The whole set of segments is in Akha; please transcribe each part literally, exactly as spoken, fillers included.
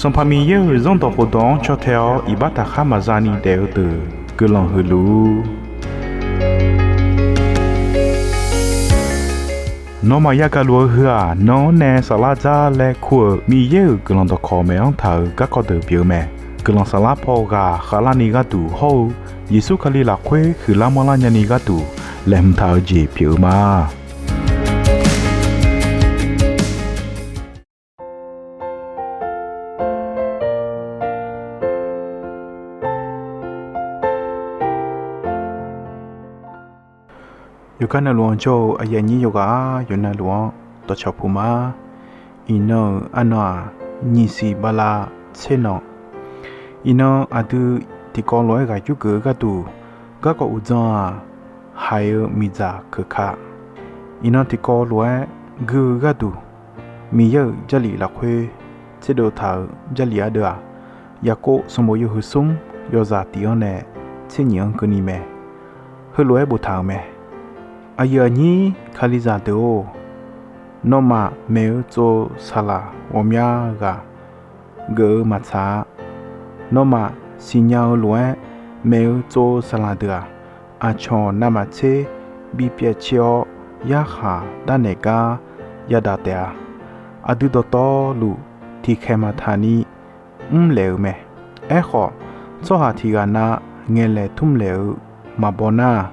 Sanqpaq Miqyaer-euq Zanrdawq khofdawq-anr caw tae-awr iqbax taqkhar maqza ni daef-eu deuq guiqlanq huiq luf-ur. Nawmaf yagaq luf-eu heu-aq, nan-anr nae saflar dzar laer kur-euq Miqyaer-euq guiqlanq dawqkawq maeq-anr taq-euq garkawv deuq pyeuf-eu mae. Guiqlanq saflar paw ghaq khavlarni gharduq hawr-eu Yeqsur Kali lafkhoer huiqlar manrlar nyani gharduq laeqhmq taq-eu jeq pyeuf-eu ma. Yawqgar navluf-anr jawr-eu aqyuif aqnyir yawqghaq yawqnavluf-anr dawqcawq puq ma. Iqnan-euq arnan-aq, nyiq siq bala tser nan. Iqnan aqdui tiqkawv lof-aer ghaq yur geuf-eu gharduq, garkawv uqdzan-aq, haiq-eu miqdzaq keuka. Iqnan tiqkawv lof-aer gui-eu gharduq, Miqyaer-euq Jarlif lafkhoer tserdov taq-euq Jarlif ardeuv-aq, Yaqkov sanqbof yawhuiq smr yawzaq tiq-anr nae tser nyif-anr keuvni mae. Heulof-aer boftaq-euq mae. Aqyuif aqnyir Kalizaq deuq-or, nawmaf maeq-eu tsov-eu saqlaq ghawqmya ghaq geuf-eu maqtsaq-a. Nawmaf siqnya-eu lof-aer maeq-eu tsov-eu saqlaq deuq-aq, aqcawq navmaqtser bipyaev tser-awr yarkhaq darnaeq gar yadaq taef-a. Aqdui dawqtawvluf tiqkhaeq maqtaq ni mrlaeq-euq mae. Aerkhawf, tsawrhaq tiq ghaq na ngaeqlaeq tmrlaeq-eu maqbaw nar-aq,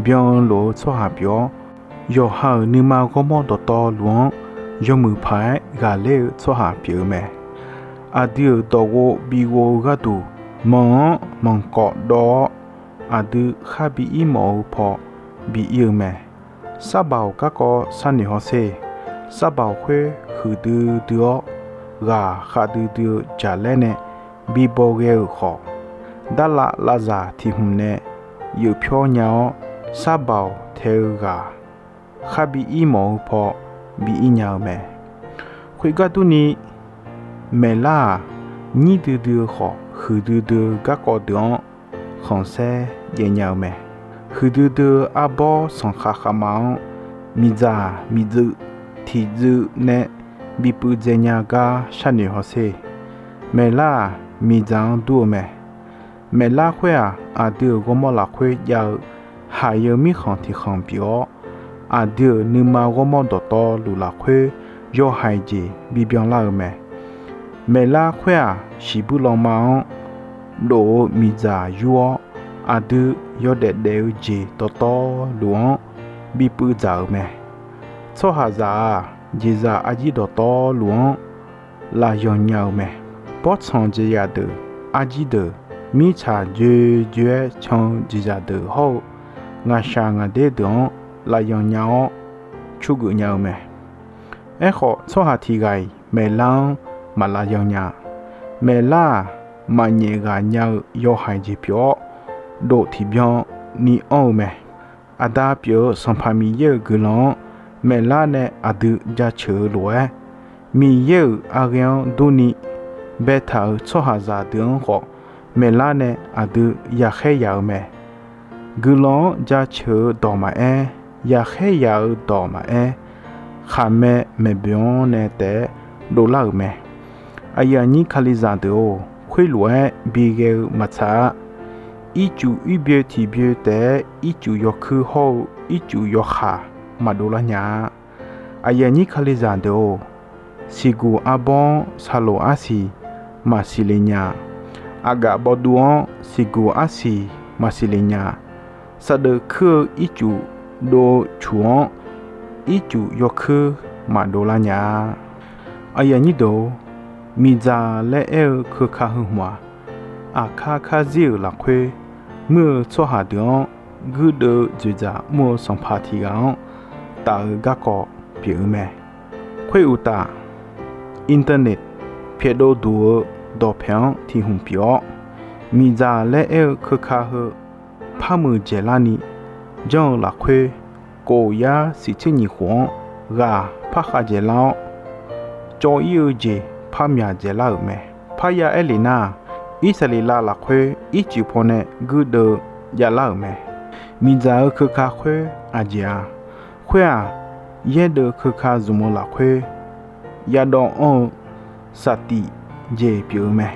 byan-eu lof-eu tsawrhaq pyeuf-awr, yawqha-euq nuima ghawrmawr dawqtawvluf-anr yawmuiq paq-aer ghaqler-eu tsawrhaq pyeuf-eu mae. Aqdui-euq dawqghov bighov-eu gharduq, manq-anr manqkawv dawv-awr, aqdui khar bi ir mawf-eu paw bi ir-eu mae. Sarbaoq garkawv sharnoeq hawsher. Sarbaoq khoer huiqdui dui-awr, ghaq khav duidui-eu jaqlaer nae bi baw ghae-euq khawf, darlav lavzaq tiq hmq nae yeuf pyawr nya-awr, sarbaoq tae-eu ghaq khar bi ir mawf-eu paw bi ir nya-eu mae. Khoergar durni, maeqlar-aq, nyir duidui-eu khawf, huiqdui dui-eu garkawv deuq-anr khanqsaer jaev nya-eu mae. Huiqdui dui-eu arbawr sanqkhav khavma-anr, miqdzaq miqdzuiv tiqdzuiv nae bi puivdzae nya gar sharnoeq hawsher. Maeqlar-aq, miqdzaq-anr dur-eu mae. Maeqlar khoer-aq, aqdui-euq ghawrmawr lafkhoer jav-eu haiq-eu mirkhanq tiqkhanq pyeuf-awr, aqdui-euq nuima ghawrmawr dawqtawvluf lafkhoer yawhaiq jeq bibyan lar-eu mae. Maeqlar khoer-aq, shiqbuir lanma-anr dof-eu miqdzaq yur-awr, aqdui yawdaef daef-eu jeq dawqtawvluf-anr bi puivdzaq-euq mae. Tsawrhaqzaq-aq, jeqzaq arjir dawqtawvluf-anr lafyanq nya-eu mae. Bawrtsanq jeqzaq deuq, arjir deuq, mirtsaq joe joe-aer can-eu jeqzaq deuq hawr-eu, ngaqshaq ngaqder deuq-anr lafyanq nya-awr curgeuf nya-eu mae. Aerkhawf, tsawrhaq tiq ghaq-iq maeqlar-anr maq lafyanq nya. Maeqlar-aq, maqnyaef ghaq nya-eu yawhaiq jeq pyeuf-awr, dof tiqbyan ni anr-eu mae. Aqda pyeuf-eu Sanqpaq Miqyaer-euq guiqlanq-anr maeqlar nae aqdui jaceuq-eu lof-aer, Miqyaer-euq arghaer-anr durni baetaq-euq tsawrhaqzaq deuq-anr khawf, maeqlar nae aqdui yaqkhaer yaq-eu mae. Guiqlanq-anr jaceuq-eu dawq maqaer, yaqkhaer yaq-eu dawq maqaer, khaqmae maeqboeq-anr nae taef-aer dovlar-euq mae. Aqyuif aqnyir Kalizaq deuq-or, khoerlof-aer bighae-eu maqtsaq-a. Ircuf irbyoe tiqbyoe taef-aer ircuf yawkuir hawr-eu ircuf yawkhaq maqdov lar nya-a. Aqyuif aqnyir Kalizaq deuq-or, siqguq arbawr-anr saqloq arsiq maqsiq le nya. Aqgaf bawduv-anr siqguq arsiq maqsiq le nya. Saqdeuf kuir-eu ircuf dov-eu cuq-anr ircuf yawkuir maqdov lar nya-a. Aqyuif aqnyir deuq-or, miqdzaq laer aer-eu keuka heu hmq-aq, aqkar karzir-euq lafkhoer muir-eu tsawrhaq deuq-anr guirdeuv-eu dzoeqdzaq mr-eu sanqpaq tiq ghaq-anr taf-eu garkawv pyeuf-eu mae. Khoeruqtaf, internet pyaeqdov duq-eu dawqpaeq-anr tiq hmq pyeuf-awr, miqdzaq laer aer-eu keuka heu par muiq dzaeqlar ni janr-eu lafkhoer, kof yar siq tser nyiq khof-anr ghaq par khav dzaeqlar-awr, cawv ir-eu jeq par myaq dzaeqlar-euq mae. Parya aer lef nar, Irsaqleqlav lafkhoer ircuf pawnae guirdeuv-eu javlar-euq mae. Miqdzaq-eu keuka khoer aqjeq-a. Khoer-aq, yaerdeuv keuka zmq-eu lafkhoer yadawv anr-eu saqtif jeq pyeuf-eu mae.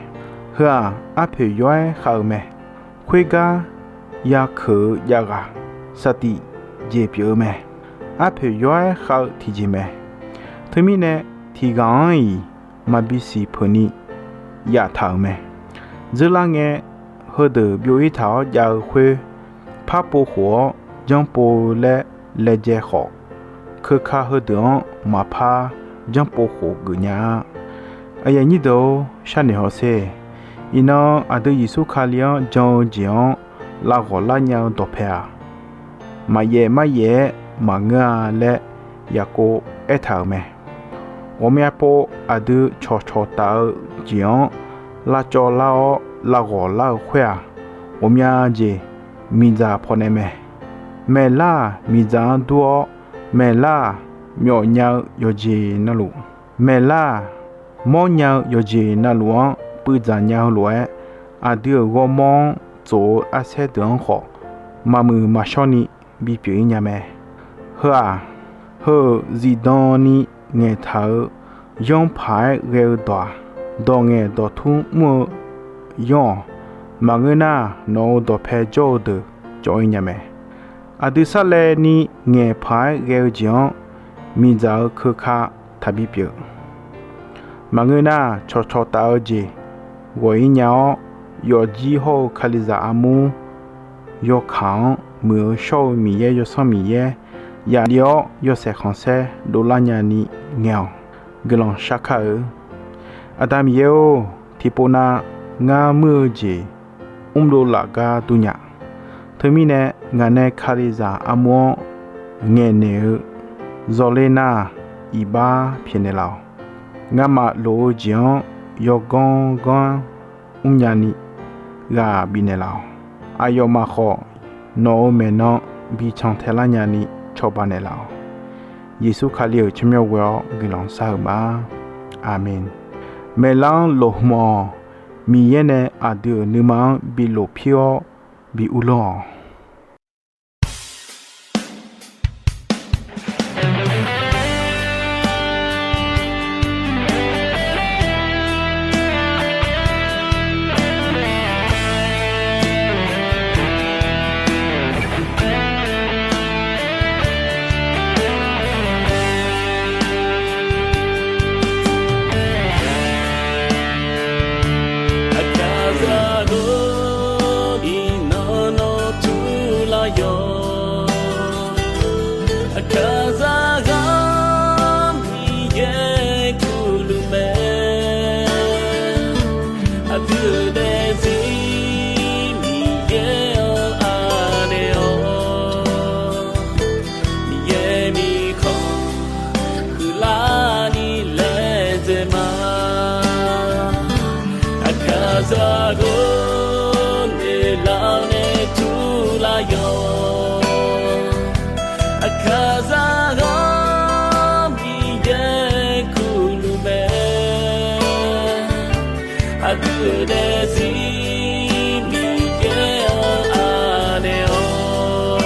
Heu-aq, arpoeq yawr-aer khav-eu mae. Khoergar yakeuq-eu jav ghaq saqtiq jeq pyeuf-eu mae. Arpoeq yawr-aer khav-eu tiqjeq mae. Teumirnae, tiq ghaq-anr-iq maqbi siq peuq ni yaftaq-euq mae. Dzeurlar ngae, heudeuq byov-ir taq-awr jav-eu khoer, par pov khof-awr janrpov-eu laer laejae khawf, keuka heudeuq-anr maqpar janrpov khof geufnya-a. Aqyuif aqnyir deuq-or, sharnoeq hawsher. Iqnan aqdui Yeqsur Kali-anr jan-eu jeq-anr lavghawq lar nya-eu dawqpae-aq, maqyaef maryaef-aer maqngeur-a laer Yaqkov aertaq-euq mae. Ghawqmya pov aqdui cawqcawq taf-eu jeq-anr lavcawv lar-awr lavghawq lar-eu khoer-aq, ghawqmya jeq miqdzaq pawnae mae. Maeqlar-aq, miqdzaq-anr dur-awr, maeqlar-aq, myawf nya-eu yawqjeq navluf, maeqlar-aq, mawrnya-eu yawqjeq navluf-anr puivdzaq nya-eu lof-aer, aqdui-euq ghawrmawr-anr tsof-eu arsaer deuq-anr khawf, maqmuiq maqshawr ni bipyeuf-ir nya mae. Heu-aq, heu-euq zifdan ni ngaeqtaq-eu yanr paq-aer ghae-eu dawq-aq, dawq ngaeq dawq tur mr-eu yanr-awq. Maqngeur nar, nawq-euq dawqpae jawr-eu deuq cawv-ir nya mae. Aqdui sarlaevni ngaeq paq-aer ghae-eu jeq-anr miqdzaq-eu keuka taqbi pyeuf. Maqngeur nar, cawqcawq taf-eu jeq ghawq-ir nya-awr, yawfjir hawr-eu Kalizaq armur yawkaq-anr muiq-eu shawr-eu Miqyaer, Yawsanr Miqyaer, yafli-awr yawshaef khanqsaer dovlar nyani ngae-awq. Guiqlanq shar kar-eu Aqda Miqyaer-or, tiqpov nav ngar muir-eu jeq mrlov laf gar dur nya. Teumirnae, ngaq nae Kalizaq armur-anr ngaeqnaeq-eu zawqler nar, iqbax pyaeqnaeq laf-awq. Ngamaf loq-eu jeq-anr yawganr ganr mrnya ni ghaq bifnaeq laf-awq. Aqyawfmaf khawf, nawq-euq maeqnan bican taelar nyani cawba naeqlaf-awq. Yeqsur Kali-euq tsawrmyanr ghoe-awr guiqlanq shar-eu ma. Aqmeq. Maeqlar-anr loqhmq-awq. Miqyaer nae aqdui-euq nuima-anr bi lofpir-awr bi uvlanr-awq. Aqkaqzaq ghawrni nan nawr turlar yawq. Aqkaqzaq ghawrni Miqyaer kuqluf mae. Aqdui-euq daefzir Miqyaer-anr anaeq-awr, Miqyaer mirkhanq huiqlarni laedzae ma. Aqkaqzaq ghawrni nan nawr turlar yawq. Aqkaqzaq ghawrni Miqyaer kuqluf mae. Aqdui-euq daefzir Miqyaer-anr anaeq-awr,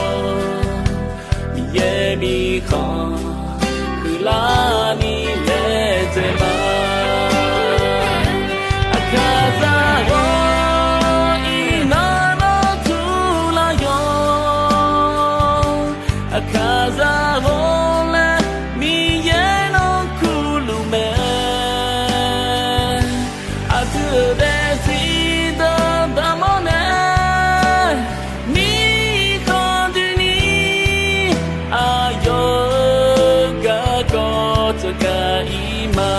Miqyaer mirkhanq huiqlarni laedzae ma. Aqkaqzaq ghawr iqnan nawr turlar yawq. Aqkaqzaq ghawr laer Miqyaer nawr kuqluf mae. Aqdui-euq daefzir deuq daqmawr nae mirkhanq doeni aqyawf-euq garkawv tsawrgaq-ir ma.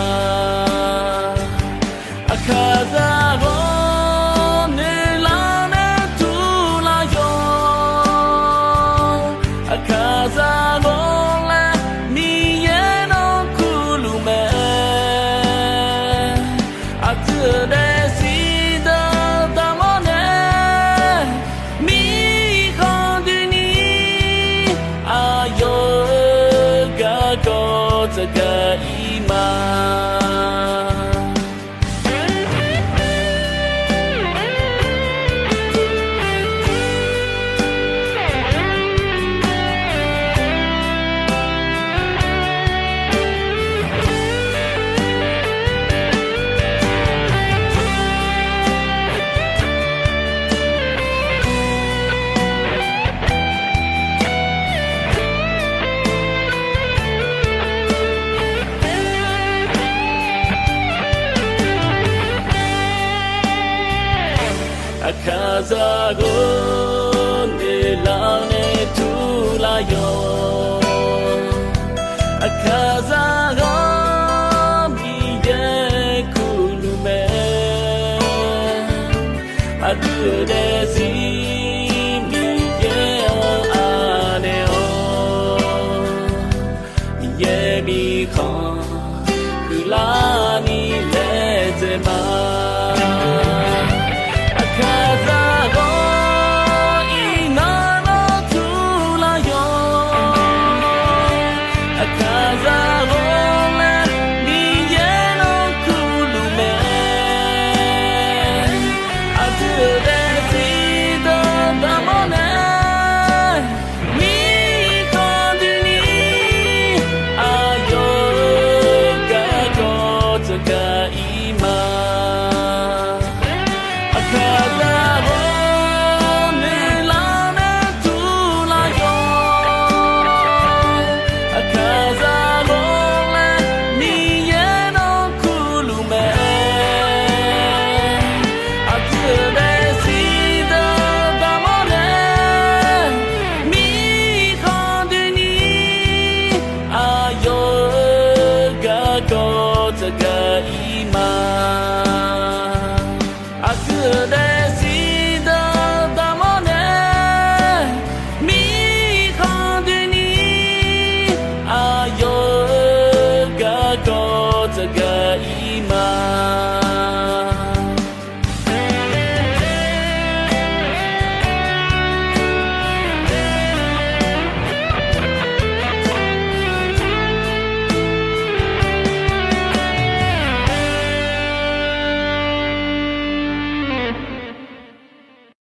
Aqkaqzaq ghawr nuilar nae turlar yawq. Aqkaqzaq ghawr laer Miqyaer nawr kuqluf mae. Aqdui-euq daefzir deuq daqmawr nae mirkhanq doeni aqyawf-euq garkawv tsawrgaq-ir ma. Aqkaqzaq ghawr noeqlar nae turlar yawq. Aqkaqzaq ghawr Miqyaer kurluf mae. Aqdui-euq daefzir Miqyaer-anr anaeq-awr, Miqyaer mirkhanq huiqlarni laedzae ma. Aqkaqzaq ghawr iqnan nawr turlar yawq. Aqkaqzaq ghawr laer Miqyaer nawr kurluf mae. Aqdui-euq daefzir dawqdaq mawr nae, mirkhanq dui ni aqyawf-euq garkawv tsaqgaq ir ma. Aqkaqzaq ghawr noeqlar nae turlar yawq. Aqkaqzaq ghawr laer Miqyaer nawr kurluf mae. Aqdui-euq daefzir dawqdaq mawr nae, mirkhanq dui ni aqyawf-euq garkawv tsaqgaq ir ma.